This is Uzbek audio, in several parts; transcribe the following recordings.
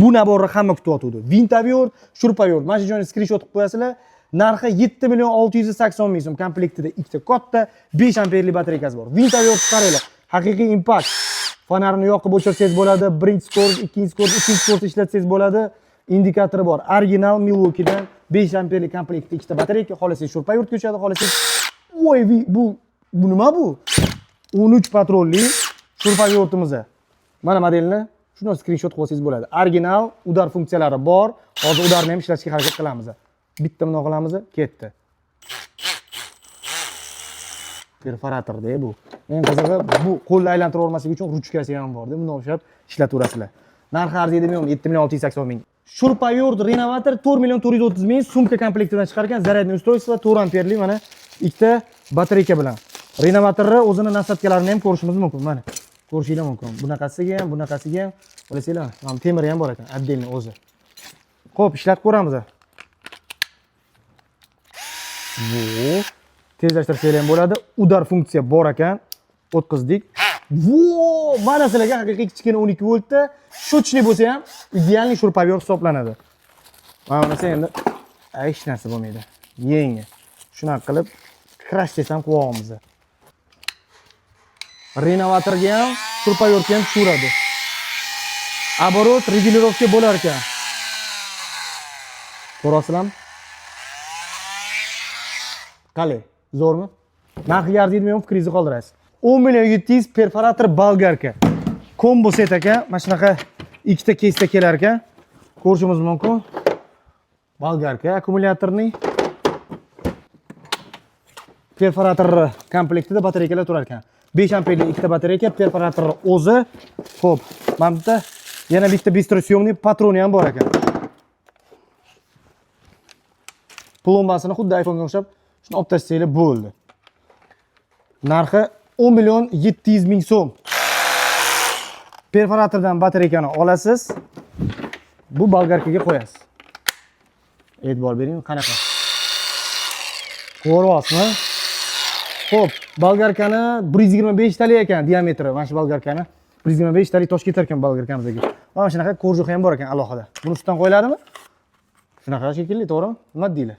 Bu набор ni hamma kutyotgandi. Винтовёрт, шуруповёрт. Mana shu joyni skrinshot qilib qo'yasizlar. Narxi 7 million 680 ming so'm. Komplektida ikkita katta 5 amperli batareykasi bor. Винтовёрт qaranglar. Haqiqiy impact. Fonarini yoqib o'chirsangiz bo'ladi. Birinchi скорость, ikkinchi скорость, uchinchi скорость ishlatsangiz bo'ladi. Indikatori bor. Original Milwaukeedan 5 amperli komplektda ikkita batareyka, xohlasangiz шуруповёрт ga o'chadi, xohlasangiz. Voy, bu nima bu? 13 patronli шуруповёрт imiz. Mana modelni shundan skrinshot qilib olsangiz bo'ladi. Original удар funksiyalari bor. Hozir удар ni ham ishlatishga harakat qilamiz. Bitta bundoq qilamiz, ketdi. Perforatorda bu. Eng qizig'i, bu qo'lni aylantira olmaslik uchun ruchkasi ham borda. Bundan ushlab ishlataverasizlar. Narxi arziydimi yo'qmi? 7 million 680 ming. Шуруповёрт renovator 4 million 430 ming sumka komplektidan chiqargan зарядное устройство 4 amperli mana ikkita batareyka bilan. Renovatorni o'zini насадка larini ham ko'rishimiz mumkin mana. Ko'rishinglar mumkin. Bunaqasiga ham, bunaqasiga ham bilasizlar, mana temiri ham bor ekan, отдельный o'zi. Xo'p, ishlatib ko'ramiz. Bu tezlashtirsanglar ham bo'ladi. Удар funksiya bor ekan. O'tkazdik. Vo, mana sizlarga haqiqiy kichkina 12 voltda щёточный bo'lsa ham идеальный шуруповёрт hisoblanadi. Mana bunisi endi hech narsa bo'lmaydi. Yangi. Shunaqa qilib crash desam quvog'imiz. Renovatorga ham, шуруповёрт ga ham tushaveradi. Оборот регулировка bo'lar ekan. Ko'rasizlarmi? Qalay? Zo'rmi? Narxiga arziydimi yo'qmi, fikringizni qoldirasiz. 10 million 700 perforator болгарка. Combo set ekan, mana shunaqa ikkita keysda kelar ekan. Ko'rishimiz mumkin. Болгарка аккумуляторный. Perforator komplektida batareykalar turar ekan. 5 amperli ikkita batareyka, perforator o'zi. Xo'p, mana bitta yana bitta быстросъемный patroni ham bor ekan. Plombasini xuddi iPhone'ga o'xshab shuni olib tashlanglar bo'ldi. Narxi 10 million 700 ming so'm. Perforatordan batareykani olasiz. Bu болгарка ga qo'yasiz. E'tibor bering, qanaqa. Ko'ryapsizmi? Xo'p, болгарка ni 125 talik ekan diametri. Mana shu болгарка ni 125 talik tosh ketar ekan болгарка mizga. Mana shunaqa кожух i ham bor ekan alohida. Buni ustidan qo'yiladimi? Shunaqa shekilli, to'g'rimi? Nima deylar?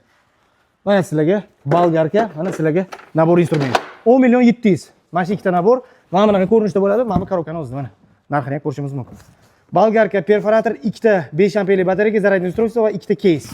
Mana sizlarga болгарка, mana sizlarga набор instrument. 10 million 700. Mana shu ikkita набор mana bunaqa ko'rinishda bo'ladi. Mana bu коробка ni o'zida mana. Narxini ham ko'rishimiz mumkin. Болгарка, perforator, ikkita 5 amperli batareyka, зарядное устройство va ikkita keys.